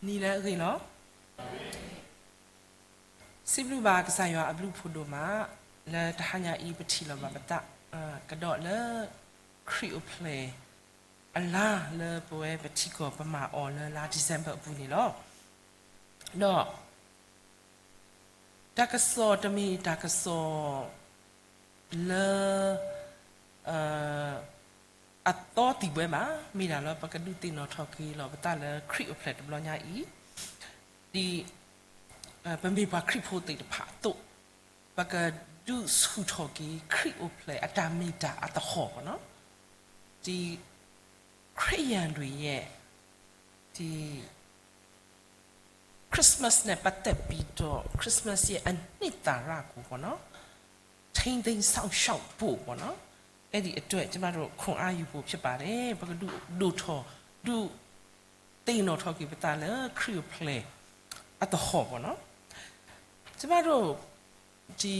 နံၤလၢအဂ့ၤလီၤ. စံးဘျုးဘၣ်ကစၢ်ယွၤအဘျုးအဖှိၣ်ဒိၣ်မး, လၢတဟါညါအံၤပထံၣ်လိာ်ဘၣ်ပသး ကဒီးလၢ ခရံာ်အိၣ်ဖျဲၣ်အလါလၢပဝဲပထံကီၢ်ပမၤအီၤလၢလါ December အပူၤန့ၣ်လီၤ. ဒီး တၢ်ကစီၣ်တမ့ၢ်တၢ်ကစီၣ်လၢ အသီသံၣ်ဘှဲဘၣ်, မ့ၢ်ဒၣ်လၢပကဒုးသ့ၣ်နီၣ်ထီၣ်က့ၤလီၤပသးလၢ ခရံာ်အိၣ်ဖျဲၣ်တဘျီညါအံၤ, ဒ် ပမ့ၢ်ပှၤခရံာ်ဖိသ့ၣ်တဖၣ်အသိး, ပကဒုးဆူၣ်ထီၣ်က့ၤ ခရံာ်အိၣ်ဖျဲၣ်အတၢ်မ့ၢ်တၢ်အသဟီၣ်ဘၣ်နီၤ, ဒ် ခရံာ်ယွၤဒၣ်ယဲ ဒ် Christmas န့ၣ် ပတ်သက်ပြီးတော့ Christmas ရဲ့အနှစ်သာရကိုပေါ့နော် ထိန်းသိမ်းစောင့်ရှောက်ဖို့ပေါ့နော် အဲ့ဒီအတွက်ကျမတို့ခွန်အားယူဖို့ဖြစ်ပါတယ်. ပကဒုးဒိၣ်ထီၣ် ဒုးသ့ၣ်နီၣ်ထီၣ်က့ၤပသးလၢခရံာ်အိၣ်ဖျဲၣ်အသဟီၣ်ပေါ့နော်. ကျမတို့ ဒီ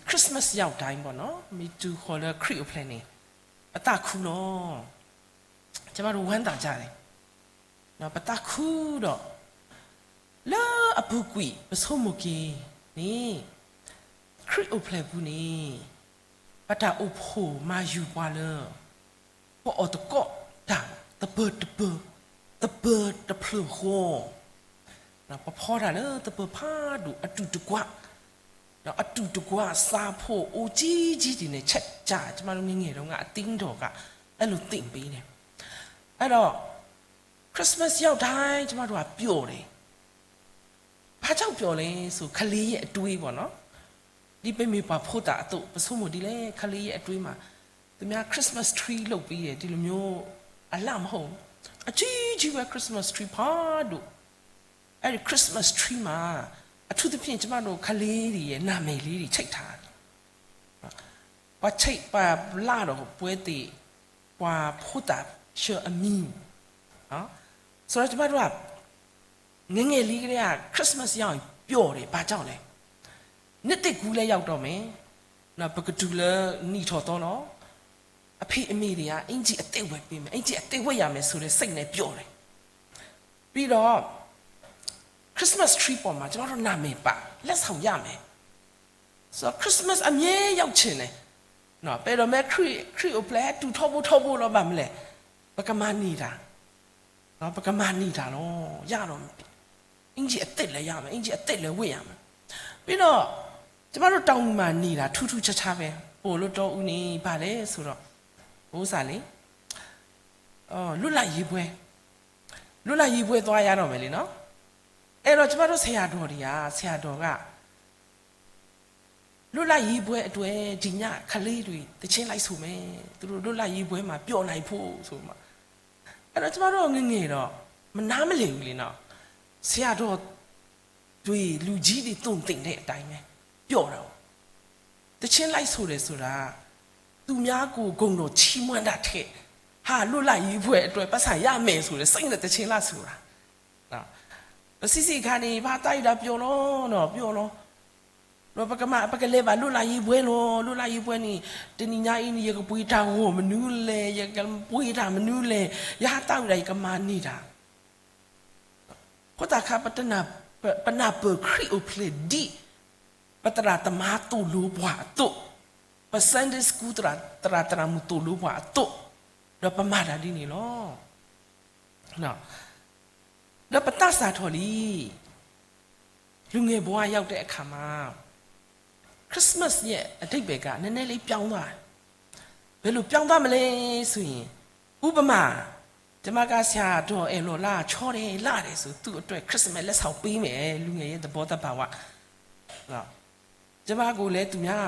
Christmas ရောက်တိုင်းပေါ့နော် မ့ၢ်တုၤဃီၤလၢခရံာ်အိၣ်ဖျဲၣ်န့ၣ် ပသးခုလီၤ. ကျမတို့ဝမ်းသာကြတယ်. ပသးခုဒီး လၢအပူၤကွံာ်ပဆိကမိၣ်က့ၤန့ၣ် ခရံာ်အိၣ်ဖျဲၣ်ပူၤန့ၣ် ပတၢ်အိၣ်ဖှိၣ်မၤယူၤပှၤလၢ ပအီၣ်သကိးတၢ်သပၢၤတပၢၤ သပၢၤတဖျၢၣ်ဃီ ပဖီတၢ်လၢသပၢၤဖးဒိၣ် အတူးတကွၢ်, ဒီးအတူးတကွၢ် စာဖို့အိုကြီးကြီးတွေနဲ့ ချက်ကြ ကျမတို့ငယ်ငယ်တုန်းက အသင်းတော်က အဲ့လိုသင်ပေးတယ်. အဲ့တော့ Christmas ရောက်တိုင်း ကျမတို့ကပျော်တယ်. ဘာကြောင့်ပျော်လဲဆို ကလေးရဲ့အတွေးပေါ့နော်. ဒီပဲမ့ၢ်ပှၤဖိသၣ်အသိး ပဆိကမိၣ်ဒ်လဲၣ် ကလေးရဲ့အတွေးမှာ သူများ Christmas tree လုပ်ပေးတယ် ဒီလိုမျိုး အလှမဟုတ်ဘူး. အကြီးကြီးပဲ Christmas tree ဖးဒိၣ်. အဲ့ဒီ Christmas tree မှာ အထူးသဖြင့် ကျမတို့ကလေးတွေရဲ့နာမည်လေးတွေချိတ်ထားတယ်. ပှၤချိတ် ပှၤလၢ်ဒီးပွဲသ့ၣ် ပှၤဖိသၣ်ဆှၢအမံၤ ဆိုတော့ ကျမတို့က ငယ်ငယ်လေးကတည်းက Christmas ရောက်ရင်ပျော်တယ် ဘာကြောင့်လဲ. နှစ်သစ်ကူးလည်းရောက်တော့မယ်. နော် ပကတူၢ်လၢနံၣ်ထီၣ်သီလီၤ. အဖေအမေတွေက အင်္ကျီအသစ်ဝယ်ပေးမယ်, အင်္ကျီအသစ်ဝတ်ရမယ်ဆိုတဲ့စိတ်နဲ့ပျော်တယ်. ပြီးတော့ Christmas tree ပေါ်မှာ ကျမတို့နာမည်ပါ လက်ဆောင်ရမယ်. ဆိုတော့ Christmas အမြဲရောက်ချင်တယ်. နော် ပဲတော့မဲခရံာ် ခရံာ်အိၣ်ဖျဲၣ် တူၢ်ထီဘိထီဘိလီၤ ဘၣ်မလဲၣ်. ပကမၤန့ၢ်တၢ် နော် ပကမၤန့ၢ်တၢ်လီၤ. ရတော့ အင်္ကျီအသစ်လည်းရမယ်, အင်္ကျီအသစ်လည်းဝတ်ရမယ်. ပြီးတော့ ကျမတို့တောင်ငူမှာနေတာ ထူးထူးခြားခြားပဲ. ပို့လို့တောဦးနေ ဘာလဲဆိုတော့ ဥစ္စာလေ လွတ်လပ်ရေးပွဲ, လွတ်လပ်ရေးပွဲသွားရတော့မယ်လေနော်. အဲ့တော့ ကျမတို့ဆရာတော်တွေက ဆရာတော်က လွတ်လပ်ရေးပွဲအတွက် ဒီညကလေးတွေ သီချင်းလိုက်ဆိုမယ်, သူတို့လွတ်လပ်ရေးပွဲမှာပျော်နိုင်ဖို့ဆိုမှ. အဲ့တော့ ကျမတို့ငယ်ငယ်တော့ မနားမလည်ဘူးလေနော်. ဆရာတော်တွေ လူကြီးတွေ သွန်သင်တဲ့အတိုင်းပဲ ပျော်တာပေါ့. သီချင်းလိုက်ဆိုတယ်ဆိုတာ သူများကိုဂုဏ်တော်ချီးမွမ်းတာထက် ဟာ လွတ်လပ်ရေးပွဲအတွက် ပိုက်ဆံရမယ်ဆိုတဲ့စိတ်နဲ့ သီချင်းလိုက်ဆိုတာ. ပစံးစံးခါန့ၣ် ဘၣ်တၢ်အံၤဒီးပျော်လီၤနော် ပျော်လီၤ. ဒီးပကမၤ ပကလဲၤဘၣ်လွတ်လပ်ရေးပွဲလီၤ. လွတ်လပ်ရေးပွဲန့ၣ် တနံၤညါအံၤန့ၣ် ယကပှ့ၤတၢ်ဂီၤမနုၤလဲၣ်, ယကပှ့ၤတၢ်မနုၤလဲၣ်, ယဟးသးဝံၣ်ဒၣ် ယကမၤန့ၢ်တၢ်. ဖိသၣ်ခါ ပနၢ်ပၢၢ်ခရံာ်အိၣ်ဖျဲၣ်ဒ် ပသရၣ်သမါသိၣ်လိပှၤအသိး, ပ Sunday School သရၣ် သရၣ်သရၣ်မုၣ်သိၣ်လိပှၤအသိး, ဒီးပမၤတၢ်ဒ်န့ၣ်လီၤ. ဒီးပသးစၢ်ထီၣ်လံ လူငယ်ဘဝရောက်တဲ့အခါမှာ Christmas ရဲ့အဓိပ္ပာယ်က နည်းနည်းလေးပြောင်းသွားတယ်. ဘယ်လိုပြောင်းသွားမလဲဆိုရင် ဥပမာ ကျမက ဆရာတော်အဲၣ်လီၤလၢချီတယ် လၢတယ်ဆို သူ့အတွက် Christmas လက်ဆောင်ပေးမယ် လူငယ်ရဲ့သဘောသဘာဝ ကျမကိုလည်း သူများ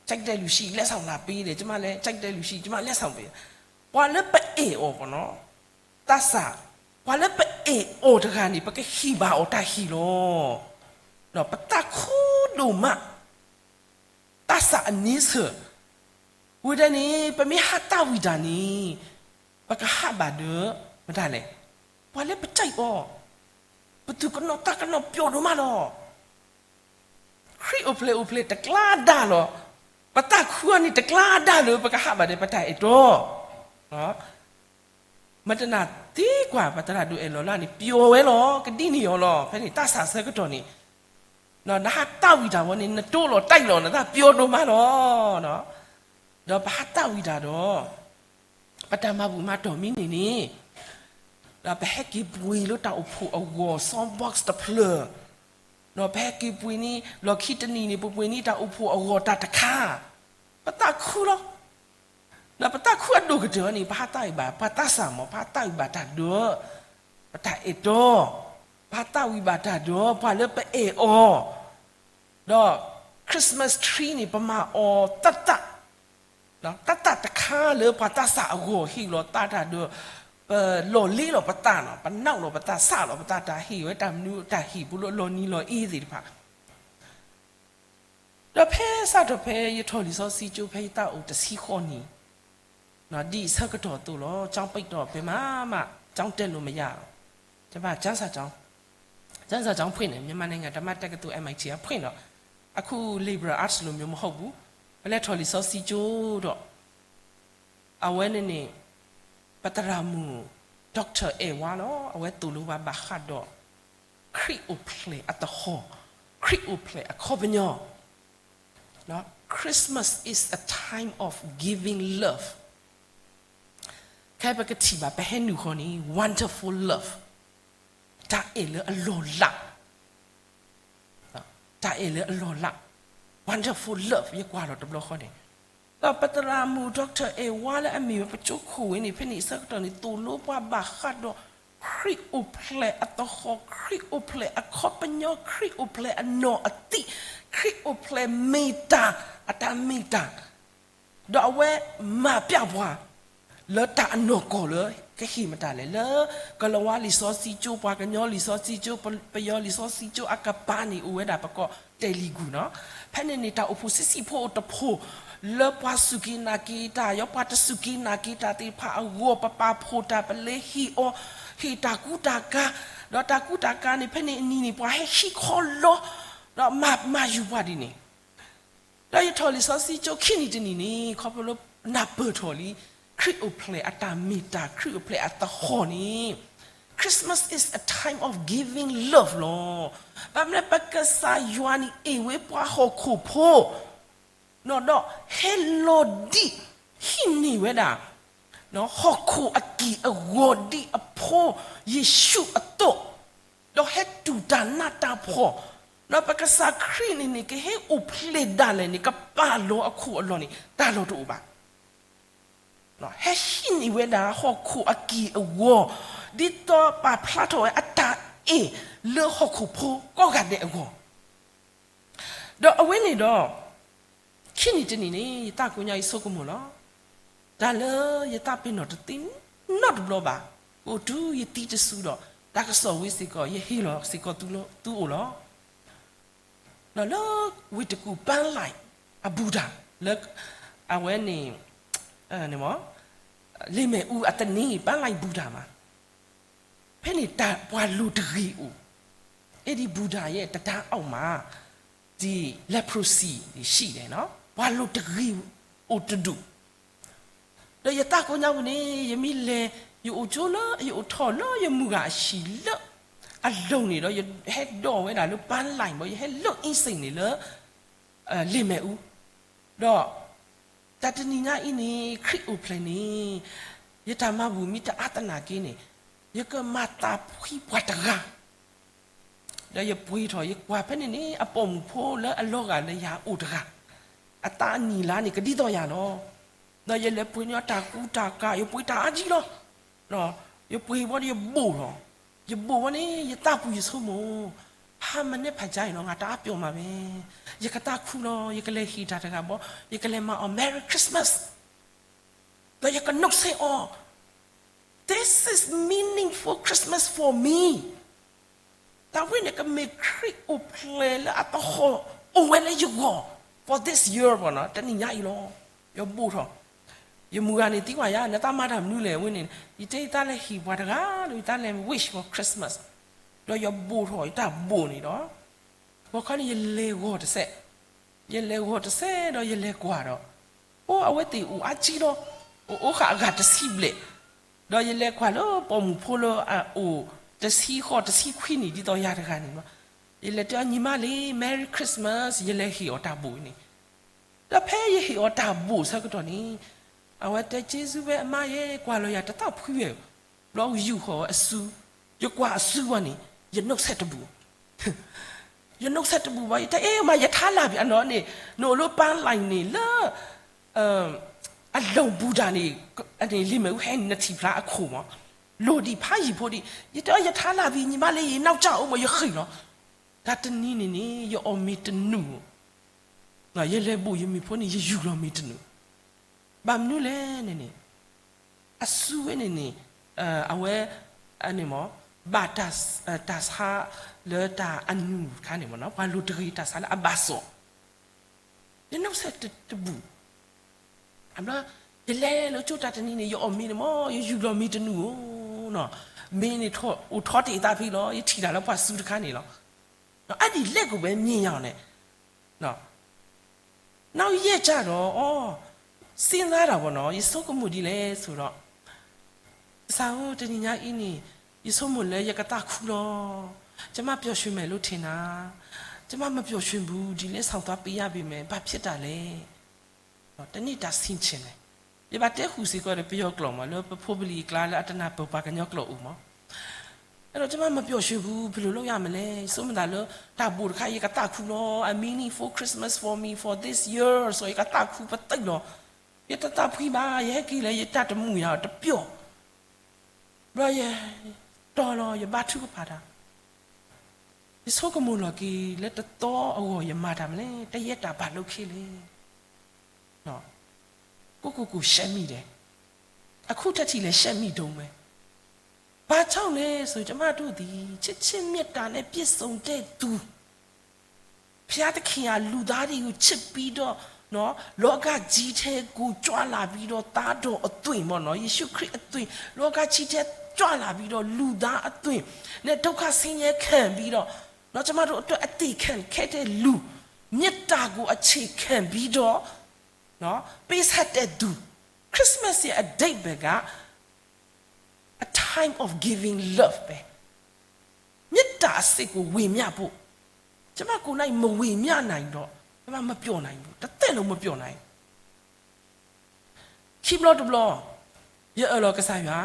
က ကြိုက်တဲ့လူရှိ လက်ဆောင်လာပေးတယ်, ကျမလည်း ကြိုက်တဲ့လူရှိ ကျမ လက်ဆောင်ပေးတယ်. ပှၤလၢပအဲၣ်အီၤပေါ့နော်, သးစၢ်, ပှၤလၢပအဲၣ်အီၤတဂၤန့ၣ် ပကဟ့ၣ်ဘၣ်အီၤတၢ်ဟ့ၣ်လီၤ. ဒီးပသးခုဒိၣ်မး သးစၢ်အန့ဆၢၣ်, ဝံၤဒၣ်န့ၣ် ပမ့ၢ်ဟးသးဝံၣ်တၢ်န့ၣ် ပကဟးဘၣ်ဒီး မတၤလဲၣ်, ပှၤလၢပကြိုက်အီၤ, ပသူၣ်ကနီၤသးကနီၤပျီဒိၣ်မးလီၤ. ခရံာ်အိၣ်ဖျဲၣ်အိၣ်ဖျဲၣ်တကျါဒၣ်လီၤ. ပသးခုအီၤန့ၣ်တကျါဒၣ်လၢပကဟးဘၣ်ဒီးပတၢ်အဲၣ်တီ မတနၢ်သ့ကွၢ် ပသရၣ်ဒိၣ်အဲၣ်လီၤလၢ်န့ၣ် ပျီၤဝဲလီၤ ကဒ်န့ၣ်အီၤလီၤ. ဖဲန့ၣ်တၢ်စးဆၢကတီၢ်န့ၣ် နဟးတၢ်ဝံၣ်တၢ်ဝီန့ၣ် နတိၢ်လီၤတၢ်အံၤလီၤ နတၢ်ပျီၤဒိၣ်မးလီၤ. ဒီးပဟးတၢ်ဝံၣ်တၢ်ဒီး ပတၢ်မၤဘူၣ်မၤတီၢ်မံန့ၣ်န့ၣ် ဒီးပဟဲက့ၤပှ့ၤလၢတၢ်အိၣ်ဖှိၣ်အဂီၢ် sound box တဖျၢၣ်, ဒီးပဟဲက့ၤပှ့ၤန့ၢ် လီၢ်ခံတနံၤန့ၣ် ပပှ့ၤန့ၢ်တၢ်အိၣ်ဖှိၣ်အဂီၢ်တၢ်တခါ, ပသးခုလီၤ. ဒီးပသးခုအဒိၣ်ကတၢၢ်န့ၣ် ပဟးတၢ်ဝံၣ်ဘၣ် ပှၤသးစၢ်မး ပဟးတၢ်ဝံၣ်ဘၣ်တၢ်ဒီး ပတၢ်အဲၣ်တီ, ပဟးတၢ်ဝံၣ်ဘၣ်တၢ်ဒီး ပှၤလၢပအဲၣ်အီၤ, ဒီး Christmas tree န့ၣ် ပမၤအီၤသၣ်သၣ်, သၣ်သၣ်တခါလၢပှၤသးစၢ်အဂီၢ် ဟ့ၣ်လီၤသးတၢ်ဒီး ပလီၢ်လ့လီၤပသးနီၤ, ပနၢ်လီၤပသး စးလီၤပသး တၢ်ဟ့ၣ်ဝဲတၢ်မနုၤ တၢ်ဟ့ၣ်ပူၤလၢလီၤနံၤလီၤအ့သ့ၣ်တဖၣ် ဒီးဖဲစးထီၣ်ဖဲယထီၣ်လံာ်စီဆှံကၠိ ဖဲယသးအိၣ်တဆံဃိးနံၣ်, ဒ်အဆၢကတီၢ်အသိးလီၤ, ကျောင်းပိတ်တော့ ဘယ်မှာမှ ကျောင်းတက်လို့မရတော့, ကျမ်းစာကျောင်း, ကျမ်းစာကျောင်းဖွင့်တယ်, မြန်မာနိုင်ငံဓမ္မတက္ကသိုလ် MIT ကဖွင့်တော့, အခု liberal arts လိုမျိုးမဟုတ်ဘူး, ပလဲၤထီၣ်လံာ်စီဆှံကၠိဒီး အဝဲန့ၣ်န့ၣ် ပသရၣ်မုၣ် Doctor အဲၣ်ဝါလီၤ, အဝဲသိၣ်လိပှၤဘၣ်ဃးဒီး ခရံာ်အိၣ်ဖျဲၣ်အသဟီၣ်, ခရံာ်အိၣ်ဖျဲၣ်အခီပညီ, Christmas is a time of giving love. ခဲပကထံၣ်ဘၣ် ပဟဲနုာ်ဃီန့ၣ် wonderful love, တၢ်အဲၣ်လၢအလီၢ်လး, တၢ်အဲၣ်လၢအလီၢ်လး, wonderful love ယကွၢ်လီၤတဘျီဃီန့ၣ်, ဒီးပသရၣ်မုၣ် Doctor အဲၣ်ဝါလၢအမ့ၢ်ဝဲပကၠိခိၣ်ဝဲန့ၣ် ဖဲန့ၣ်အဆၢကတီၢ်န့ၣ် သိၣ်လိပှၤဘၣ်ဃးဒီး ခရံာ်အိၣ်ဖျဲၣ်အသဟီၣ်, ခရံာ်အိၣ်ဖျဲၣ်အခီပညီ, ခရံာ်အိၣ်ဖျဲၣ်အနီၢ်အသံၣ်, ခရံာ်အိၣ်ဖျဲၣ်မ့ၢ်တၢ်, အတၢ်မ့ၢ်တၢ် ဒီးအဝဲမၤပျးပှၤ လၢတၢ်အနီၢ်ကီၢ်လၢကဟ့ၣ်မတၤလဲၣ်, လၢကလၤဝါလံာ်စီဆှံကၠိ, ပှၤကညီလံာ်စီဆှံကၠိ, ပယီၤလံာ်စီဆှံကၠိအကပၤန့ၣ် အိၣ်ဝဲဒၣ်ပကိး Telugu နီၤ, ဖဲန့ၣ်န့ၣ် တၢ်အိၣ်ဖှိၣ်ဆံးဆံးဖိအိၣ်တဖှိၣ် လၢပှၤစူၢ်က့ၤနာ်က့ၤတၢ်, ယပှၤတစူၢ်က့ၤနာ်က့ၤတၢ်သ့ၣ်တဖၣ်အဂီၢ် ပပာ်ဖှိၣ်တၢ်, ပလဲၤဟ့ၣ်အီၤ, ဟ့ၣ်တၢ်ကူတၢ်ကၤ, ဒီးတၢ်ကူတၢ်ကၤန့ၣ် ဖဲန့ၣ်အနံၤန့ၣ် ပှၤဟဲဟံးခီလီၤ, ဒီးမၤယူၤပှၤဒ်န့ၣ် ဒီးယထီၣ်လံာ်စီဆှံကၠိခံနံၤတနံၤန့ၣ် ခီဖျိလၢနၢ်ပၢၢ်ထီၣ်လံ ခရံာ်အိၣ်ဖျဲၣ်အတၢ်မ့ၢ်တၢ်, ခရံာ်အိၣ်ဖျဲၣ်အသဟီၣ်န့ၣ် Christmas is a time of giving love လီၤ. ဘၣ်မနုၤလဲၣ် ပကစၢ်ယွၤန့ၣ် အဲၣ်ဝဲပှၤဟီၣ်ခိၣ်ဖိ ဒီးဟဲလီၤဒံး ဟံးန့ၢ်ဝဲဒၣ် ဟီၣ်ခိၣ်အက့ၢ်အဂီၤဒ်အဖိယ့ၣ်ၡူးအသိး, ဒီးဟဲတူၢ်တၢ်နးတၢ်ဖှီၣ်, ဒီးပကစၢ်ခရံာ်န့ၣ်န့ၣ် ကဟဲအိၣ်ဖျဲၣ်ဒၣ်လဲာ်န့ၣ် ကပာ်လီၤအခိၣ်အလီၢ်န့ၣ် တၢ်လီၢ်တအိၣ်ဘၣ်. ဟဲဟံးန့ၢ်ဝဲဒၣ်ဟီၣ်ခိၣ်အက့ၢ်အဂီၤ ဒ်သိးပာ်ဖျါထီၣ်ဝဲအတၢ်အဲၣ်လၢဟီၣ်ခိၣ်ဖိကိးဂၤဒဲးအဂီၢ်, ဒီးအဝဲန့ၣ်ဒီး ခံနံၤတနံၤန့ၣ် ယသးကိးညါအံၤဆိကမိၣ်လီၤ. တၢ်လၢယသးပ့ၤနီၣ်တသ့နီတဘျီဘၣ်, အိၣ်တုၤယသံတစုဒီး တၢ်ကစီၣ်ဝံၤစ့ၢ်ကီး ယဟ့ၣ်လီၤစ့ၢ်ကီးသုလၢသုအိၣ်လီၤ. ဒီးလၢဝ့ၢ်တကူၣ် ပန်းလိုင် အဘူၣ်တၢ် လၢအဝဲန့ၣ် လ့ၣ်မဲာ်အူအသန့ၤ ပန်းလိုင် ဘူၣ်တၢ်မး, ဖဲန့ၣ်တၢ်ပှၤလိၤတဂ့ၤအိၣ်, အ့ၣ်ဒံးဘူၣ်တၢ်ယဲၢ်တဒါအီၣ်မး, ဒ် leprosy န့ၣ် ရှိတယ်နီၤ, ပှၤလိၤတဂ့ၤအိၣ်တဒူၣ် ဒီးယသးကိးညါပူၤန့ၣ် ယမ့ၢ်လဲၤ ယအိၣ်ကၠိလၢ ယအိၣ်ထီၣ်လၢယမုၢ်ဂၤအဟံၣ်လၢအလိၤန့ၣ်ဒီး ယဟဲဒိးဝဲဒၣ်လၢ ပန်းလိုင် ဘၣ် ယဟဲလိၣ်အ့စ့ၣ်န့ၣ်လၢ လ့ၣ်မဲာ်အူ, ဒီးတၢ်တနံၤညါအံၤန့ၣ် ခရံာ်အိၣ်ဖျဲၣ်န့ၣ် ယတၢ်မၤဘူၣ်မ့ၢ်တအါသနာ်က့န့ၣ် ယကမၤသးဖှံပှၤတဂၤ ဒီးယပှ့ၤထီၣ် ယကွၢ်ဖဲန့ၣ်န့ၣ် အပိာ်မုၣ်ဖိလၢအလီၤဂာ်လၢယၤအိၣ်တဂၤ, အသးအနံၣ်လါန့ၣ် ကဒ်သိးယၤလီၤ. ဒီးယလဲၤပှ့ၤန့ၢ်အီၤတၢ်ကူတၢ်ကၤ ယပှ့ၤတၢ်အါကံလီၤ. ယပှ့ၤဝံၤဒီးယဘိၣ်ထီၣ်, ယဘိၣ်ဝံၤန့ၣ် ယသးပူၤယဆိကမိၣ်, ဟါမနဲဖးကါအံၤနီၤ ငါတအါပျီမးဘဲ, ယကသးခုလီၤ ယကလဲၤဟ့ၣ်တၢ်တဂၤဘီ ယကလဲၤမၤအီၤ Merry Christmas ဒီးယကနုတ်ဆိအီၤ This is meaningful Christmas for me. တၢ်ဝဲန့ၣ်ကမ့ၢ်ခရံာ်အိၣ်ဖျဲၣ်လၢအသဟီၣ်အိၣ်ဝဲလၢယဂီၢ် for this year ဘၣ်နီၤ တနံၤညါအံၤလီၤ. ယဘိၣ်ထီၣ်, ယမုၢ်ဂၤန့ၣ်သံကွၢ်ယၤ နသးမၤတၢ်မနုၤလဲၣ် အဝဲန့ၣ် ယတဲယသးလဲၤဟ့ၣ်ပှၤတဂၤလၢ ယသးလဲၤ wish for Christmas ဒီးယဘိၣ်ထီၣ်ယတၢ်ဘိၣ်န့ၣ်ဒီး ဂီၤခီန့ၣ် ယလဲၤဂီၤတစဲး, ယလဲၤဂီၤတစဲးဒီးယလဲၤကွၢ်ဒီး အိၣ် အဝဲသ့ၣ်အိၣ်အါကံလီၤ. အိၣ်အိၣ်ဃာ်အဂၤတဆံဘျဲၣ်, ဒီးယလဲၤကွၢ်လၢပိာ်မုၣ်ဖိလၢအအိၣ်တဆံဃိးတဆံခွံနံၣ်ဒ်သိးယၤတဂၤန့ၣ်လီၤ. ယလဲၤတဲအီၤ ညီမလေး Merry Christmas ယလဲၤဟ့ၣ်အီၤတၢ်ဘိၣ်န့ၣ်, ဒီးဖဲယဟ့ၣ်အီၤတၢ်ဘိၣ်ဆၢကတီၢ်န့ၣ်, အဝဲတဲ ကျေးဇူးပဲ အမါယဲ ကွၢ်လီၤယၤတသးဖှံဝဲ, ဘျီယုၢ်ဃီၤအစု, ယကွၢ်အစုဝဲန့ၣ် ယနိးဆဲးတဘူၣ် ယနိးဆဲးတဘူၣ်ဘၣ် ယတဲအ့မး ယထါလၢ်ဘံၣ်အနီၢ်န့ၣ် နအိၣ်လၢပၢ်လၢ်န့ၣ်လၢ အလိၣ်ဘူၣ်တၢ်န့ၣ် လံာ်မ့ၣ်အူဟဲနထံၣ်ဖျါအခိၣ်မး, လိၣ်ဒံးဖးယံၤဖိဒံး ယတဲအီၤ ယထါလၢ်ဘံၣ် ညီမလေး ယနီၢ်ကၠၢ်အိၣ်မး ယဃ့ၢ်လီၤ. တၢ်တနံၤန့ၣ်န့ၣ် ယအီၣ်မ့ၤတနုာ်ဧိၤ, ယလဲၤဘိၣ်ယမ့ၤဖိန့ၣ် ယယူၢ်လီၤမ့ၤတနုာ် ဘၣ်မနုၤလဲၣ်န့ၣ်န့ၣ်, အစုဝဲန့ၣ်န့ၣ်, အဝဲ, န့ၣ်မး, ဘၣ်တၢ်ဆါလၢတၢ်အနုၢ်တခါန့ၣ်မးနီၤ, ပှၤလိၣ်တဂ့ၤတၢ်ဆါလၢအဘၣ်စီၣ်, ယနိးဆဲးတဘူၣ်, အဘျီ, ယလဲၤလၢကၠိတၢ်တနံၤန့ၣ် ယအီၣ်မ့ၤန့ၣ်မး ယယူၢ်လီၤမ့ၤတနုာ်ဧိၤနီၤ, မ့ၤန့ၣ်အိၣ်ထီတ့ၢ်သးဖဲလီၤ ယထံၣ်တၢ်လၢပှၤစုတခါန့ၣ်လီၤ. အဒ်လဲၣ်ကဘဲမ့ၢ်ယၤအီၤန့ၣ် နောက်ရက်ကျတော့, စ့ၢ်သါတၢ်ဘၣ်နီၤ, ယဆိကမိၣ်ဒ်လဲၣ်ဆိဒီး, ကစၢ်ဧၢ, တနံၤညါအံၤန့ၣ်, ယဆိကမိၣ်လၢယကသးခုလီၤ. ကျမပျော်ရွှင်မယ်လို့ထင်တာ, ကျမမပျော်ရွှင်ဘူး, ဒီနေ့ဆောင်သွားပေးရပေမဲ့ ဘာဖြစ်တာလဲ. တနံၣ်တၢ်ဆံးဆံးန့ၣ်, ယဘၣ်တဲဃုာ်စ့ၢ်ကီးဒီးပယီၤကျိာ်မး လၢပဖိပလံၤအကျါလၢအတနၢ်ပၢၢ်ပှၤကညီကျိာ်အိၣ်မး, အဲတော့ကျမမပျော်ရွှင်ဘူး, ဘယ်လိုလုပ်ရမလဲ, ယဆိကမိၣ်သးလၢ တၢ်ဘိၣ်တခါ ယကသးခုလီၤ, a meaningful Christmas for me for this year ဆို ယကသးခုပသ့ၣ်လီၤ. ယတသးဖှံဘၣ်, ယဟဲက့ၤလၢယတၢ်တမုာ်ယၤတပျီၢ်, ဘျီယတီၢ်လီၤ ယဘါထုကဖၣ်တၢ်, ယဆိကမိၣ်လီၤက့ၤလၢတသီအဂီၢ်ယမၤတၢ်မနုၤလဲၣ်, တယဲတၢ်ဘၣ်လိာ်ခဲလၢာ် ကိုယ့်ကိုယ်ကိုယ်ရှက်မိတယ်, အခုထက်ထိလည်းရှက်မိတုန်းပဲ, ဘာကြောင့်လဲဆို ကျမတို့သည် ချစ်ခြင်းမေတ္တာနဲ့ပြည့်စုံတဲ့သူ ဘုရားသခင်ကလူသားတွေကိုချစ်ပြီးတော့ လောကကြီးထဲကိုကြွလာပြီးတော့ သားတော်အသွင်ပေါ့နော်, ယေရှုခရစ်အသွင် လောကကြီးထဲကြွလာပြီးတော့ လူသားအသွင်နဲ့ ဒုက္ခဆင်းရဲခံပြီးတော့ ကျမတို့အတွက်အသေခံခဲ့တဲ့လူ, မေတ္တာကိုအခြေခံပြီးတော့ ပေးဆပ်တဲ့သူ, Christmas ရဲ့အဓိပ္ပာယ်က a time of giving love ပဲ, မေတ္တာအစစ်ကိုဝေမျှဖို့, ကျမကိုယ်၌မဝေမျှနိုင်တော့ ကျမမပျော်နိုင်ဘူး, တသက်လုံးမပျော်နိုင်ဘူး. ခံဘျီတဘျီ, ယအၢၣ်လီၤကစၢ်ယွၤ,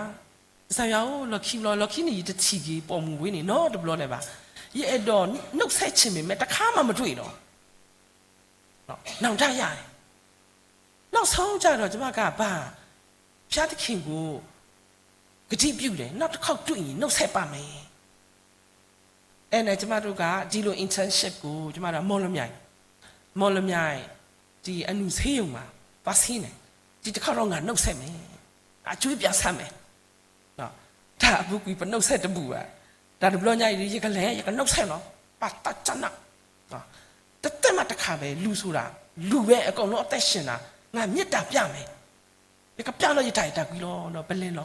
ကစၢ်ယွၤဧၢ, လီၢ်ခံဘျီ, လီၢ်ခံန့ၣ် ယတထံၣ်က့ၤပိာ်မုၣ်ဝဲန့ၣ် နီတဘျီလၢၤဘၣ်. ယအဲၣ်ဒိးနှုတ်ဆက်ချင်ပေမဲ့ တခါမှမတွေ့တော့, နောင်တရတယ်. နောက်ဆုံးကျတော့ ကျမက ဘုရားသခင်ကို ကတိပြုတယ်, နောက်တစ်ခေါက်တွေ့ရင် နှုတ်ဆက်ပါမယ်. အဲနဲ့ကျမတို့က ဒီလို internship ကို ကျမတို့က မော်လမြိုင်, မော်လမြိုင် ဒီအနုဆေးရုံမှာ သွားဆင်းတယ်. ဒီတစ်ခေါက်တော့ ငါနှုတ်ဆက်မယ်, အကြွေးပြန်ဆပ်မယ်. တၢ်အပူၤကွံာ် ပနှုတ်ဆက်တဘူၣ်ဘၣ်. တၢ်တဘျီညါအံၤ ယကလဲၤ ယကနှုတ်ဆက်လီၤ, ပသးကနၣ်, တသက်မှတခါပဲ လူဆိုတာ, လူပဲအကုန်လုံးအသက်ရှင်တာ, ငါမေတ္တာပြမယ်, ယကပြလီၤယတၢ်အဲၣ်တၢ်ကွံလီၤ. ဒီးပလဲၤလီၤ.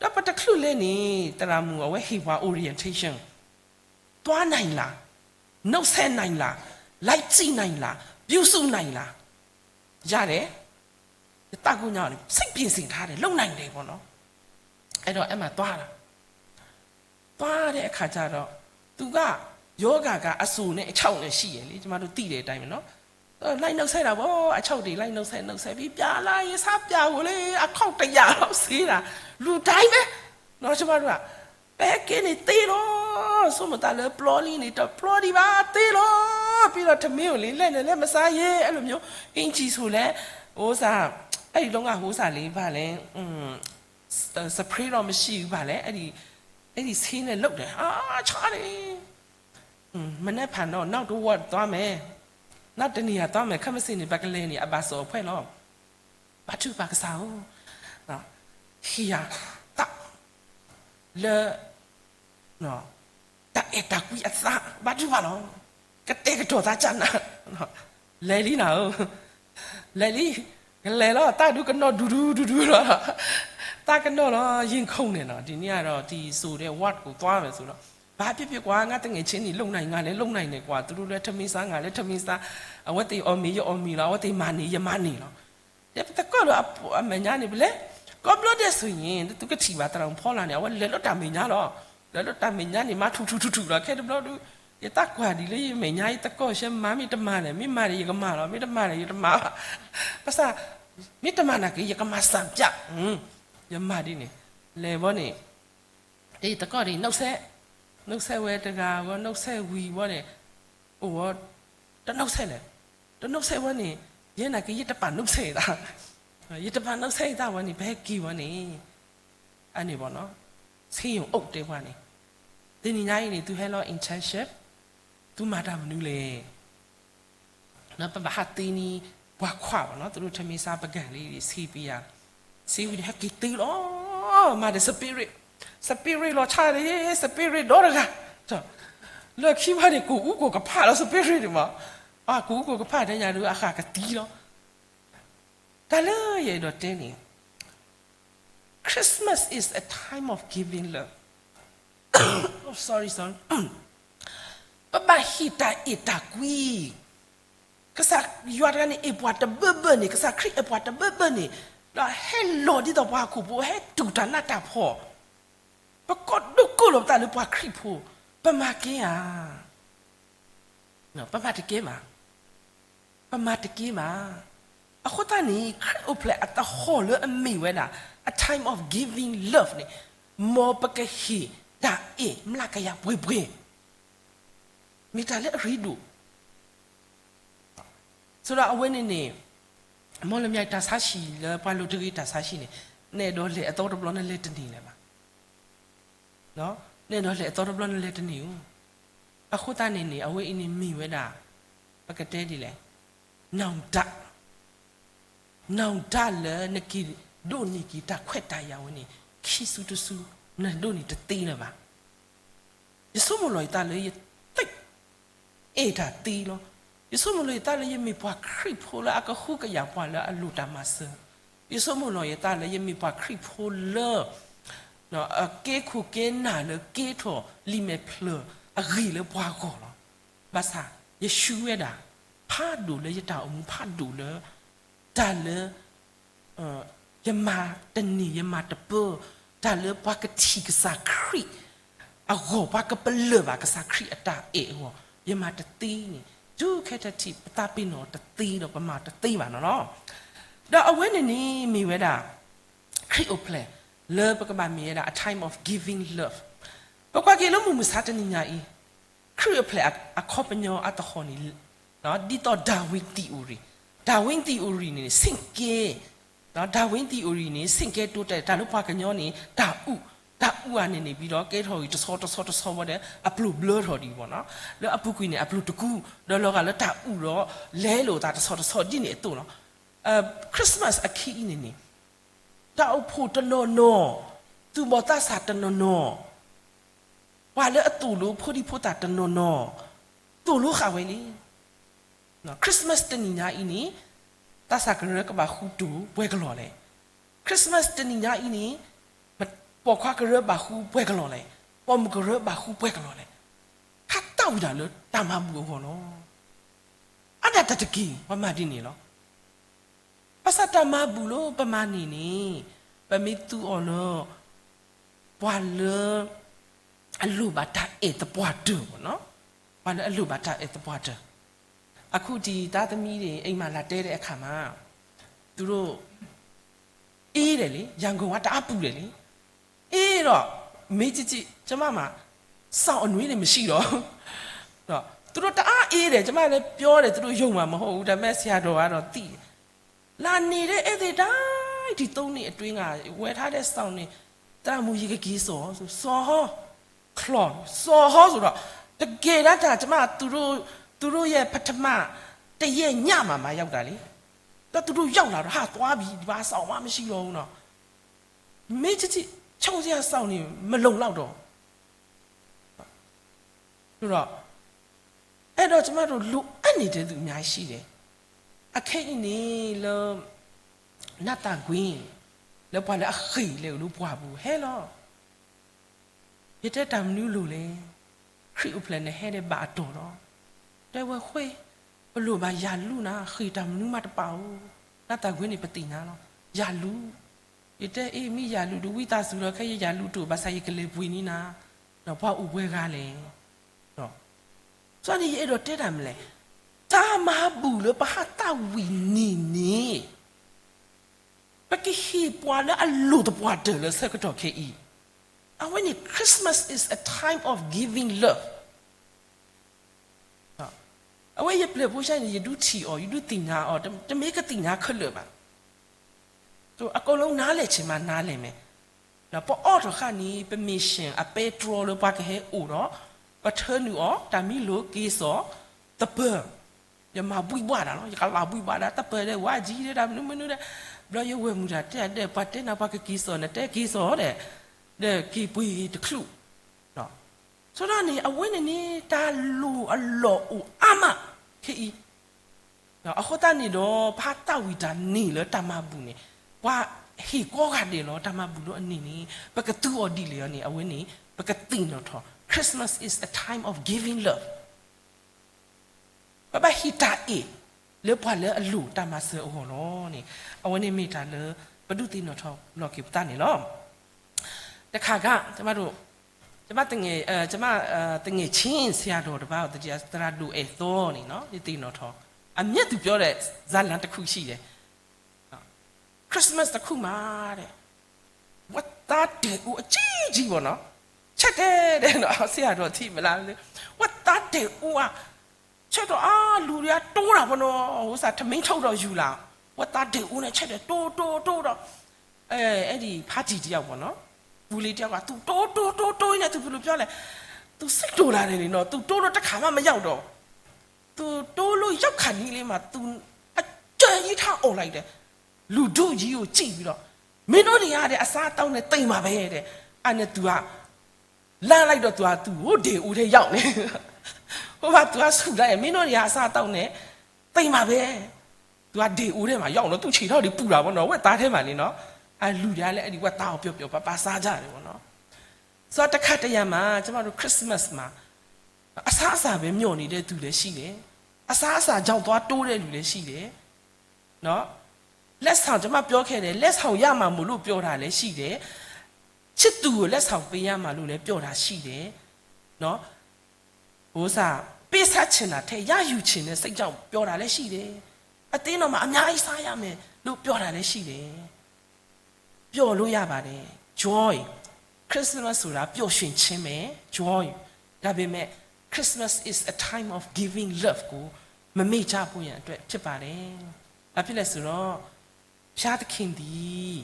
ဒီးပတချုးလဲၤန့ၣ် သရၣ်မုၣ်အဝဲဟ့ၣ်ပှၤ orientation, သွားနိုင်လား, နှုတ်ဆက်နိုင်လား, လိုက်ကြည့်နိုင်လား, ပြုစုနိုင်လား, ရတယ်, ယသးကိညါန့ၣ် စိတ်ပြင်ဆင်ထားတယ်, လုပ်နိုင်တယ်ပေါ့နော်. အဲတော့ အဲမှာသွားတာ, သွားတဲ့အခါကျတော့ သူက ယောဂါကအစိနဲ့အချောက်နဲ့ရှိရယ်လေ, ကျမတို့သိတဲ့အတိုင်းပဲနော်. လိုက်နှုတ်ဆက်တာပေါ့, အချောက်တွေလိုက်နှုတ်ဆက်, နှုတ်ဆက်ပြီး ပြလာရင် စပြကိုလေ အခေါက်တစ်ရာလောက်ဆေးတာ, လူတိုင်းပဲနော်, ကျမတို့က ပဲကင်းနေသေးလို့ စိုးမသာလၢပျော်လီနေတော့ ပျော်ဒီပါသေးလို့ ပြီးတော့ ထမင်းကိုလေ လက်နဲ့လည်းမစားရဲ အဲ့လိုမျိုး အင်္ကျီဆိုလည်း ဟိုးစား အဲ့ဒီတုန်းက ဟိုးစားလေ ဘာလဲ spray တော့မရှိဘူး ဘာလဲ အဲ့ဒီ အဲ့ဒီဆေးနဲ့လုပ်တယ်. အာ ချားတယ်. မနက်ဖြန်တော့ နောက်တစ်ဝက်သွားမယ်, နောက်တစ်နေရာသွားမယ်, ခပ်မစင်နေ ပကလဲၤနေ အဘၣ်စီၣ်အဖှဲၣ်လီၤ. ဘါထုကဖၣ်ကစၢ်ဧၢ, ဟ့ၣ်ယၤသးလၢ တၢ်အဲၣ်တၢ်ကွံအသး ဘါထုကဖၣ်လီၤ. ကတဲာ်ကတီၤသးကနၣ်, လဲၤလံနၤဧၢ, လဲၤလံ, ကလဲၤလီၤ. သးဒူကနီၣ်ဒူဒူဒူဒူလီၤ, သးကနီၣ်လီၤ ရင်ခုန်နေလီၤ. ဒီနေ့ကတော့ ဒီဆိုတဲ့ word ကိုသွားမယ်ဆိုတော့ ဘာဖြစ်ဖြစ်ကွာ ငါသူငယ်ချင်းတွေ လုပ်နိုင် ငါလည်းလုပ်နိုင်တယ်ကွာ, သူတို့လည်းထမင်းစား ငါလည်းထမင်းစား, အဝဲသ့ၣ်အီၣ်မ့ၤ ယအီၣ်မ့ၤလီၤ, အဝဲသ့ၣ်မၤန့ၢ် ယမၤန့ၢ်လီၤ. ဒီးပသကိးဒီးအမဲာ်ညါန့ၣ် ပလဲၤ ကိးဘျီဒဲးဆိၣ်ယံၤ သုကထံၣ်ဘၣ်သရၣ်မုၣ်ဖီလာ်န့ၣ် အဝဲလဲၤလၢတၢ်မဲာ်ညါလီၤ. လဲၤလၢတၢ်မဲာ်ညါန့ၣ် မၤထူၣ်ထူၣ်ထူၣ်ထူၣ်လီၤ. ခဲတဘျီဒုး ယသးကွၢ်ဒ်လၢယမဲာ်ညါ ယသကိးဆဲမၤမ့ၢ်တမၤန့ၣ် မ့ၢ်မၤန့ၣ် ယကမၤလီၤ, မ့ၢ်တမၤန့ၣ် ယတမၤဘၣ်. ဘၣ်ဆၣ် မ့ၢ်တမၤနာ်က့ ယကမၤစၢ်ပျၢ်, ယမၤဒ်န့ၣ် လဲၤဘီန့ၣ် တယသကိးဒ် နှုတ်ဆက်ဝဲတဂၤဝဲ နှုတ်ဆက်ဝံၤဘီန့ၣ် အိၣ်ဝဲ တနှုတ်ဆက်လဲၣ်, တနှုတ်ဆက်ဝဲန့ၣ် ယဲနာ်က့ ယတပာ်နှုတ်ဆက်သး, ယတပာ်နှုတ်ဆက်သးဝဲန့ၣ် ပဟဲက့ၤဝဲန့ၣ် အန့ၣ်ဘီနီၤ ဆ့ယိၤအိၣ်တဲပှၤန့ၣ် တနံၤညါအံၤန့ၣ် သုဟဲလီၤ internship သုမၤတၢ်မနုၤလဲၣ်. ပဘၣ်ဟးသ့န့ၢ်ပှၤခွါဘၣ်နီၤ သုးရိၣ်ထမ့ၢ်စါပကၤလံ ဆ့ပယၤ, ဆ့ဝံၤန့ၣ် ဟဲက့ၤသ့လီၤ, မၤဒီး spirit, spirit လီၤဆၣ်န့ၣ် spirit ဒီတဂၤ, လၢခံဘၣ်န့ၣ် ကိၢ်အူကိၢ်ကဖၣ်လီၤ spirit န့ၣ်မး, အကိၢ်အူကိၢ်ကဖၣ်တဲယၤဒီး အဃၣ်ကသံလီၤ. တၢ်လၢယအဲၣ်ဒိးတဲန့ၣ် Christmas is a time of giving love. Sorry, sorry. ပဘၣ်ဟ့ၣ်တၢ်အဲၣ်တၢ်ကွံ ကစၢ်ယွၤတဂၤန့ၣ် အဲၣ်ပှၤတဘၢဘၢန့ၣ်, ကစၢ်ခရံာ်အဲၣ်ပှၤတဘၢဘၢန့ၣ်, ဒီးဟဲလီၤဒ်သိးပှၤဟီၣ်ခိၣ်ဖိ ဟဲတူၢ်တၢ်နးတၢ်ဖှီၣ်, ပကိးဒိၣ်ကိၢ်လီၤပသးလၢပှၤခရံာ်ဖိ, ပမၤကဲဧါ. ပမၤတကဲဘၣ်. ပမၤတကဲဘၣ်. အဃိသတးန့ၣ် ခရံာ်အိၣ်ဖျဲၣ်အသဟီၣ်လၢအမ့ၢ်ဝဲဒၣ် a time of giving love န့ၣ်, မ်ပကဟ့ၣ်တၢ်အဲၣ်မျးကယၤပှဲၤပှဲၤ, မ့ၢ်တၢ်လၢအရ့ဒိၣ် ဆိုတော့ အဝဲန့ၣ်န့ၣ် မ်လၢမ့ၢ်တၢ်ဆါဟံၣ်လၢပှၤလိၤတဂ့ၤတၢ်ဆါဟံၣ်န့ၣ်, နအဲၣ်ဒိးလဲၤအသီတဘျီနလဲၤတန့ၢ်လၢၤဘၣ်. နအဲၣ်ဒိးလဲၤအသီတဘျီနလဲၤတန့ၢ်ဧိၤ. အဃိသတးန့ၣ်န့ၣ် အဝဲအံၤန့ၣ်မ့ၢ်ဝဲဒၣ် ပကတဲဒ်လဲၣ်, နောင်တ, နောင်တလၢနက့ၤဒိးန့ၢ်က့ၤတၢ်ခွဲးတၢ်ယာ်ဝဲန့ၣ် ခံစုတစု နဒိးန့ၢ်တသ့လၢၤဘၣ်. ယဆိကမိၣ်လီၤယသးလၢယသ့ အဲၣ်တၢ်သ့လီၤ. ယဆိကမိၣ်လီၤယသးလၢယမ့ၢ်ပှၤခရံာ်ဖိလၢအကဟုကယာ်ပှၤလၢအလိၣ်တၢ်မၤစၢၤ, ယဆိကမိၣ်လီၤယသးလၢယမ့ၢ်ပှၤခရံာ်ဖိလၢ ကဲခိၣ်ကဲနၢ်လၢကဲထီၣ်လံာ်မဲာ်ဖျၢၣ်အဂ့ၢ်လၢပှၤဂီၢ်လီၤ. ဘၣ်ဆၣ် ယရှုံးဝဲဒၣ် ဖးဒိၣ်လၢယတၢ်အိၣ်မူ ဖးဒိၣ်လၢ တၢ်လၢ ယမၤတန့ၢ် ယမၤတပၢ, တၢ်လၢပှၤကထံၣ်ကစၢ်ခရံာ်အဂီၢ် ပှၤကပလၢၢ်ဘၣ်ကစၢ်ခရံာ်အတၢ်အဲၣ်အဂီၢ် ယမၤတသ့န့ၣ် တုၤခဲတၢ်ထံၣ် ပသးပ့ၤနီၣ်တသ့ဒီး ပမၤတသ့ဘၣ်နီၤလီၤ. ဒီးအဝဲန့ၣ်န့ၣ်မ့ၢ်ဝဲဒၣ် ခရံာ်အိၣ်ဖျဲၣ် လၢပကဘၣ်မ့ၢ်ဝဲဒၣ် a time of giving love. ပကွၢ်က့ၤလၢမုၢ်မဆါတနံၤညါအံၤ ခရံာ်အိၣ်ဖျဲၣ်အခီပညီအသဟီၣ်န့ၣ် ဒ်သိး Darwin theory, Darwin theory န့ၣ် ဆင့်ကဲ, Darwin theory န့ၣ် ဆင့်ကဲတိုးတက် တၢ်လၢပှၤကညီန့ၣ် တၢ်အုၣ်, တၢ်အုၣ်အန့ၣ်န့ၣ် ပြီးတော့ ကဲထီၣ်ဂ့ၤတဆီတဆီတဆီဝဲဒီး အပျိၢ်ဘျၢထီၣ်ဒံးဘၣ်နီၤ, လၢအပူၤကွံာ်န့ၣ် အပျိၢ်တကူ, ဒီးလီၤဂာ်လၢတၢ်အုၣ်ဒီး လဲလိာ်သးတဆီတဆီဒ်န့ၣ်အသိးလီၤ. Christmas အခံအံၤန့ၣ်န့ၣ် တၢ်အိၣ်ဖှိၣ်တနီၤနီၤ, သူၣ်ဘီၣ်သးစၢ်တနီၤနီၤ, ပှၤလၢအသိၣ်လိဖိဒံဖိသၣ်တနီၤနီၤ, သိၣ်လိဃာ်ဝဲလံ. Christmas တနံၤညါအံၤန့ၣ် သးစၢ်ကရၢကဘၣ်ဃုတိၢ်ပှဲၤကလီၢ်လဲၣ်. Christmas တနံၤညါအံၤန့ၣ် ပိာ်ခွါကရၢဘၣ်ဃုပှဲၤကလီၢ်လဲၣ်. ပိာ်မုၣ်ကရၢဘၣ်ဃုပှဲၤကလီၢ်လဲၣ်. ဟးသးဝံၤဒၣ်လၢတၢ်မၤဘူၣ်အဂီၢ်လီၤ. အဒၣ်တၢ်တက့ၢ် ပမၤဒ်န့ၣ်လီၤ. ဘၣ်ဆၣ်တၢ်မၤဘူၣ်လၢပမၤန့ၣ်န့ၣ် ပမ့ၢ်သူအီၤလၢ ပှၤလၢ အလိၣ်ဘၣ်တၢ်အဲၣ်သပှၢ်တၢၢ်မ့ၢ်နီၤ, ပှၤလၢအလိၣ်ဘၣ်တၢ်အဲၣ်သပှၢ်တၢၢ်. အခုဒံး သားသမီးတွေ အိမ်မှာ လာတည်းတဲ့အခါမှာ သူတို့ အေးတယ်လေ, ရန်ကုန်က တအားပူတယ်လေ. အေးတော့ မေးကြည့်ကြည့်, ကျမမှာ စောင့်အနွေးတွေ မရှိတော့ဘူး. သူတို့တအားအေးတယ်, ကျမလည်းပြောတယ်, သူတို့ယုံမှာမဟုတ်ဘူး, ဒါပေမဲ့ ဆရာတော်ကတော့သိတယ်. လာနေတဲ့ ဧည့်သည်တိုင်း ဒီသုံးနှစ်အတွင်းက ဝယ်ထားတဲ့ စောင့်တွေ သရၣ်မုန်းကြီး ကက့ၤစော်ဆို, စော်ဟော ချော်, စော်ဟောဆိုတော့ တကယ်တမ်း ကျမ သူတို့ သူတို့ရဲ့ ပထမ တစ်ရက်ညမှာ မှ ရောက်တာလေ. တော့ သူတို့ရောက်လာတော့ ဟာ သွားပြီ, ဒီမှာ စောင့်မှ မရှိတော့ဘူးနော်. မေးကြည့်ကြည့်, ချုပ်စရာ စောင့်တွေ မလုံလောက်တော့ဘူး. ဆိုတော့ အဲ့တော့ ကျမတို့ လိုအပ်နေတဲ့သူ အများကြီးရှိတယ်. အခဲအံၤန့ၣ် လၢ နၢ်သးကွံ လၢပှၤလၢအဃ့ၢ်လၢ အိၣ်လၢပှၢ်ပူၤ ဟဲလီၤ. ယတဲ တၢ်မနုၤအလိၤလဲၣ်. ခရံာ်အိၣ်ဖျဲၣ် နဟဲဒီးဘၣ်အတီၢ်လီၤ. တဲဝဲ ဃ့ၢ်, ပလိၣ်ဘၣ်ယၤလူနၤ, ဃ့ၢ်တၢ်မနုၤမးတပာ်ဧိၤ. နၢ်သးကွံန့ၣ် ပသ့ၣ်ညါလီၤ. ယၤလူ, ယ ယတဲအ့ၣ် မ့ၢ်ယၤလူၤတဝံၣ်သးစူၤဒီး ခဲအံၤယၤလူၤတအိၣ်ဘၣ်ဆၣ် ယကလဲၤပှ့ၤန့ၢ်နၤ, ဒီးပှၤအိၣ်ပှဲၤဂၤလဲၣ်. ဒီး န့ၣ်ယအဲၣ်ဒိးတဲတၢ်မနုၤလဲၣ်, တၢ်မၤဘူၣ်လၢပဟးသၣ်ဝံၤန့ၣ်န့ၣ် ပကဟ့ၣ်ပှၤလၢအလိၣ်သပှၢ်တၢၢ်လၢဆၢကတီၢ်ခဲအံၤ, အဝဲန့ၣ် Christmas is a time of giving love. အဝဲယပျဲၢ်ဖိဆၢန့ၣ် ယဒုးထံၣ်အီၤ ယဒုးသ့ၣ်ညါအီၤ တမ့ၢ်ကသ့ၣ်ညါခဲလၢာ်ဘၣ်. အကိးလၢနၤလဲၣ်ဆ့မး နၤလဲၣ်မ့ၢ်, ဒီးပအီၣ်ထီၣ်ဃာ်န့ၣ် ပ mission အပဲတြီလၢပှၤကဟဲအိၣ်ဒီး ပထၢနုာ်အီၤ တၢ်မံလိာ်က့ၤစိာ်သပၢၤ, ယမၤဘှံးဘှးတၢ်လီၤ, ယကလၤဘှံးဘှးဒၣ်သပၢၤဒီး ဝါကံဒီးတၢ်မနုၤမနုၤဒီး, ဘျီယဝဲၢ်မုၢ်တၢ်တဲဒီး ပှၤတဲနၤပှၤကက့ၤစိာ် နတဲက့ၤစိာ်ဒီး, ဒီးက့ၤပှ့ၤတချုး ဆိဒၣ်န့ၣ် အဝဲန့ၣ်န့ၣ် တၢ်လိၣ်အလီၢ်အိၣ်အါမးခဲအံၤ, အဃိသတးန့ၣ်ဒီး ပဟးသၣ်ဝံၤတၢ်န့ၣ်လၢတၢ်မၤဘူၣ်န့ၣ် ပှၤဟ့ၣ်ကိးဂၤဒဲးလီၤ. တၢ်မၤဘူၣ်လၢအန့ၣ်န့ၣ် ပကသူအီၤဒ်လဲၣ်အီၤန့ၣ် အဝဲန့ၣ် ပကသ့ၣ်နီၣ်ထီၣ် Christmas is a time of giving love. ပဘၣ်ဟ့ၣ်တၢ်အဲၣ်လၢပှၤလၢအလိၣ်တၢ်မၤစၢၤအဂီၢ်လီၤန့ၣ်, အဝဲန့ၣ်မ့ၢ်တၢ်လၢ ပဒုးသ့ၣ်နီၣ်ထီၣ်လီၤက့ၤပသးန့ၣ်လီၤ. တခါခါ ကျမသငယ်ချင်းဆရာတော်တပါး သရၣ်ဒိၣ်အဲၣ်သီန့ၣ် ယသ့ၣ်နီၣ်ထီၣ် အမြဲသူပြောတဲ့ဇာတ်လမ်းတစ်ခုရှိတယ်. Christmas တခုမှာတဲ့ ဝတ်သားဒဲအိၣ်အကြီးကြီးပေါ့နော်, ချက်တယ်တဲ့နော်, ဆရာတော်ထီမလား, ဝတ်သားဒဲအိၣ်က ချက်တော့အလူတွေကတိုးတာပေါ့နော်, ဟိုစား ထမင်းထုတ်တော့ယူလာ, ဝတ်သားဒဲအိၣ်နဲ့ချက်တယ်, တိုးတိုးတိုးတော့ အဲ အဲ့ဒီ ဖါတံၢ်တယောက်ပေါ့နော်, ပူလီတယောက်က သူတိုးတိုးတိုးတိုးရင်းနဲ့ သူဘယ်လိုပြောလဲ, သူစိတ်တိုလာတယ်လေနော်, သူတိုးလို့တစ်ခါမှမရောက်တော့, သူတိုးလို့ရောက်ခါနီးလေးမှာ သူအကြိုက်ကြီးထားအွန်လိုက်တယ်, လူထုကြီးကိုကြည့်ပြီးတော့ မင်းတို့တွေကတဲ့ အစားအသောက်နဲ့သေမှာပဲတဲ့, အဲ့နဲ့ သူက လန့်လိုက်တော့ သူက သူ့ဟိုဒဲအိၣ်ထဲရောက်နေ, ဟိုမှာ သူက ဆူလိုက်, မင်းတို့တွေက အစားအသောက်နဲ့ သေမှာပဲ, သူက ဒဲအိၣ်ထဲမှာရောက်နေ, သူ့ခြေထောက်တွေပူတာပေါ့နော်, ဝတ်သားထဲမှာနေနော်, အလူတွေကလည်း အဲ့ဒီဝတ်သားကိုပျော်ပျော်ပါပါစားကြတယ်ပေါ့နော်. ဆိုတော့ တစ်ခါတစ်ရံမှာ ကျမတို့ Christmas မှာ အစားအစာပဲမျှော်နေတဲ့သူလည်းရှိတယ်, အစားအစာကြောင့်သွားတိုးတဲ့လူလည်းရှိတယ်နော်. လက်ဆောင် ကျွန်မပြောခဲ့တယ်, လက်ဆောင်ရမှာမို့လို့ပျော်တာလည်းရှိတယ်, ချစ်သူကိုလက်ဆောင်ပေးရမှာလို့လည်းပျော်တာရှိတယ်နော်. ဟိုစား ပေးဆပ်ချင်တာထက်ရယူချင်တဲ့စိတ်ကြောင့်ပျော်တာလည်းရှိတယ်, အသင်းတော်မှာအများကြီးစားရမယ်လို့ပျော်တာလည်းရှိတယ်. ပျော်လို့ရပါတယ်, joy, Christmas ဆိုတာပျော်ရွှင်ခြင်းပဲ, joy. ဒါပေမဲ့ Christmas is a time of giving love ကိုမမေ့ကြဖို့ရန်အတွက်ဖြစ်ပါတယ်. ဘာဖြစ်လဲဆိုတော့ ဘုရားသခင်သည်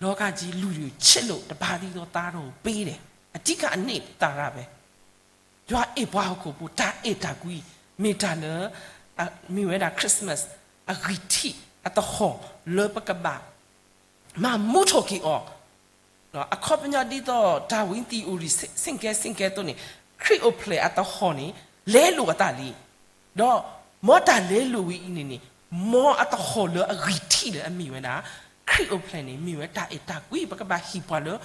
လောကကြီးလူတွေကိုချစ်လို့တပါးတည်းသောသားတော်ကိုပေးတယ်, အဓိကအနှစ်သာရပဲ. ယွၤအဲၣ်ပှၤဟီၣ်ခိၣ်ဖိ တၢ်အဲၣ်တၢ်ကွံ မ့ၢ်တၢ်လၢ မ့ၢ်ဝဲဒၣ် Christmas အဂံၢ်ထံးအသဟီၣ်လၢပကဘၣ် မၤမူထီၣ်က့ၤအီၤ, အခီပညီဒ်သိး Darwin theory ဆင့်ကဲဆင့်ကဲအသိးန့ၣ် ခရံာ်အိၣ်ဖျဲၣ်အသဟီၣ်န့ၣ် လဲလိာ်အသးလံ. ဒီးမ်တၢ်လဲလိာ်ဝဲအံၤန့ၣ်န့ၣ် မ်အသဟီၣ်လၢအဂံၢ်ထံးလၢအမ့ၢ်ဝဲဒၣ် ခရံာ်အိၣ်ဖျဲၣ်န့ၣ် မ့ၢ်ဝဲတၢ်အဲၣ်တၢ်ကွံ ပကဘၣ်ဟ့ၣ်ပှၤလၢ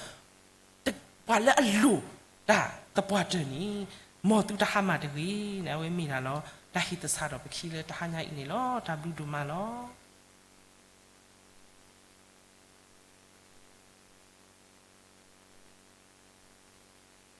ပှၤလၢအလိၣ်တၢ်သပှၢ်တၢၢ်န့ၣ် မ်သုတဟါမၢ်တဂ့ၤန့ၣ် အဝဲမ့ၢ်ဒၣ်လီၤ တၢ်ဟ့ၣ်သဆၣ်ဒီးပခံလၢတဟါညါအံၤန့ၣ်လီၤ. တၢ်ဘျုးဒိၣ်မးလီၤ.